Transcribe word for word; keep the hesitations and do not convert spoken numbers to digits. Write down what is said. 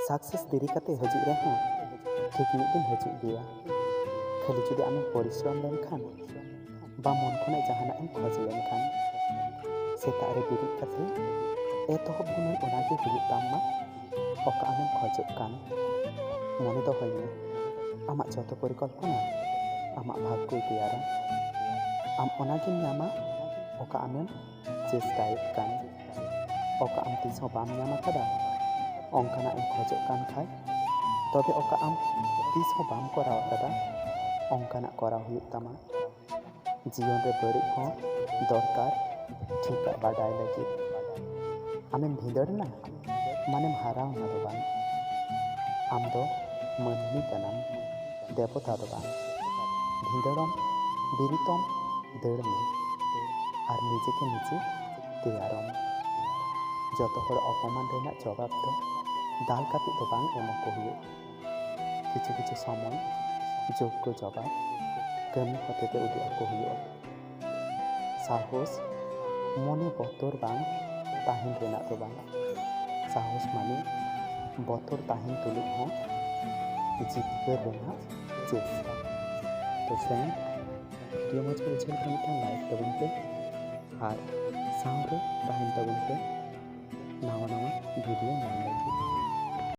Success ᱫᱮᱨᱤ ᱠᱟᱛᱮ ᱦᱤᱡᱩᱜ ᱨᱮᱦᱚᱸ ᱴᱷᱤᱠ ᱢᱤᱫ ᱫᱤᱱ ᱦᱤᱡᱩᱜ ᱜᱮᱭᱟ᱾ ᱠᱷᱟᱹᱞᱤ ᱡᱩᱫᱤ ᱟᱢᱮᱢ ᱯᱚᱨᱤᱥᱨᱚᱢ ᱞᱮᱱᱠᱷᱟᱱ, ᱵᱟ ᱢᱚᱱ ᱠᱷᱚᱱᱟᱜ ᱡᱟᱦᱟᱱᱟᱜ ᱮᱢ ᱠᱷᱚᱡᱽ ᱞᱮᱱᱠᱷᱟᱱ, ᱥᱮᱛᱟᱜ ᱨᱮ ᱵᱮᱨᱮᱫ ᱠᱟᱛᱮ ᱮᱛᱚᱦᱚᱵ ᱜᱩᱱᱟᱹᱱ ᱚᱱᱟᱜᱮ ᱦᱩᱭᱩᱜ ᱛᱟᱢ ᱢᱟ, ᱚᱠᱟ ᱟᱢᱮᱢ ᱠᱷᱚᱡᱚᱜ ᱠᱟᱱ᱾ ᱢᱚᱱᱮ ᱫᱚᱦᱚᱭ ᱢᱮ, ᱟᱢᱟᱜ ᱡᱚᱛᱚ ᱯᱚᱨᱤᱠᱚᱞᱯᱚᱱᱟ ᱟᱢᱟᱜ ᱵᱷᱟᱜᱽᱜᱚᱭ ᱛᱮᱭᱟᱨᱟ᱾ ᱟᱢ ᱚᱱᱟᱜᱮᱢ ᱧᱟᱢᱟ, ᱚᱠᱟ ᱟᱢᱮᱢ ᱪᱮᱥᱴᱟᱭᱮᱫ ᱠᱟᱱ᱾ ᱚᱠᱟ ᱟᱢ ᱛᱤᱥ ᱦᱚᱸ ᱵᱟᱢ ᱧᱟᱢ ᱟᱠᱟᱫᱟ, ᱚᱱᱠᱟᱱᱟᱜ ᱮᱢ ᱠᱷᱚᱡᱚᱜ ᱠᱟᱱ ᱠᱷᱟᱡ, ᱛᱚᱵᱮ ᱚᱠᱟ ᱟᱢ ᱛᱤᱥ ᱦᱚᱸ ᱵᱟᱢ ᱠᱚᱨᱟᱣ ᱟᱠᱟᱫᱟ, ᱚᱱᱠᱟᱱᱟᱜ ᱠᱚᱨᱟᱣ ᱦᱩᱭᱩᱜ ᱛᱟᱢᱟ᱾ ᱡᱤᱭᱚᱱ ᱨᱮ ᱵᱟᱹᱲᱤᱡ ᱦᱚᱸ ᱫᱚᱨᱠᱟᱨ, ᱴᱷᱤᱠᱟᱜ ᱵᱟᱰᱟᱭ ᱞᱟᱹᱜᱤᱫ᱾ ᱟᱢᱮᱢ ᱵᱷᱤᱸᱫᱟᱹᱲ ᱮᱱᱟ, ᱢᱟᱱᱮᱢ ᱦᱟᱨᱟᱣ ᱮᱱᱟ ᱫᱚ ᱵᱟᱝ᱾ ᱟᱢ ᱫᱚ ᱢᱟᱹᱱᱢᱤ ᱠᱟᱱᱟᱢ, ᱫᱮᱵᱚᱛᱟ ᱫᱚ ᱵᱟᱝ᱾ ᱵᱷᱤᱸᱫᱟᱹᱲᱚᱢ, ᱵᱤᱨᱤᱛᱚᱢ, ᱫᱟᱹᱲ ᱢᱮ ᱟᱨ ᱱᱤᱡᱮ ᱜᱮ ᱱᱤᱡᱮ ᱛᱮᱭᱟᱨᱚᱢ᱾ ᱡᱚᱛᱚ ᱦᱚᱲ ᱚᱯᱚᱢᱟᱱ ᱨᱮᱱᱟᱜ ᱡᱚᱵᱟᱵ ᱫᱚ ᱫᱟᱞ ᱠᱟᱛᱮ ᱫᱚ ᱵᱟᱝ ᱮᱢ ᱟᱠᱚ ᱦᱩᱭᱩᱜ᱾ ᱠᱤᱪᱷᱩ ᱠᱤᱪᱷᱩ ᱥᱚᱢᱚᱭ ᱡᱳᱜᱽᱜᱚ ᱡᱚᱵᱟᱵ ᱠᱟᱹᱢᱤ ᱦᱚᱛᱮ ᱛᱮ ᱩᱫᱩᱜ ᱟᱠᱚ ᱦᱩᱭᱩᱜᱼᱟ᱾ ᱥᱟᱦᱚᱥ, ᱢᱚᱱᱮ ᱵᱚᱛᱚᱨ ᱵᱟᱝ ᱛᱟᱦᱮᱱ ᱨᱮᱱᱟᱜ ᱫᱚ ᱵᱟᱝ᱾ ᱥᱟᱦᱚᱥ ᱢᱟᱱᱮ ᱵᱚᱛᱚᱨ ᱛᱟᱦᱮᱱ ᱛᱩᱞᱩᱡ ᱦᱚᱸ ᱡᱤᱛᱠᱟᱹᱨ ᱨᱮᱱᱟᱜ ᱪᱮᱥᱴᱟ᱾ ᱛᱚ friend, video ᱢᱚᱡᱽ ᱯᱮ ᱵᱩᱡᱷᱟᱹᱣ ᱞᱮᱠᱷᱟᱱ ᱢᱤᱫᱴᱟᱝ like ᱛᱟᱵᱚᱱ ᱯᱮ ᱟᱨ ᱥᱟᱶᱨᱮ ᱛᱟᱦᱮᱱ ᱛᱟᱵᱚᱱ ᱯᱮ ᱱᱟᱣᱟ ᱱᱟᱣᱟ video ᱧᱟᱢ ᱞᱟᱹᱜᱤᱫ᱾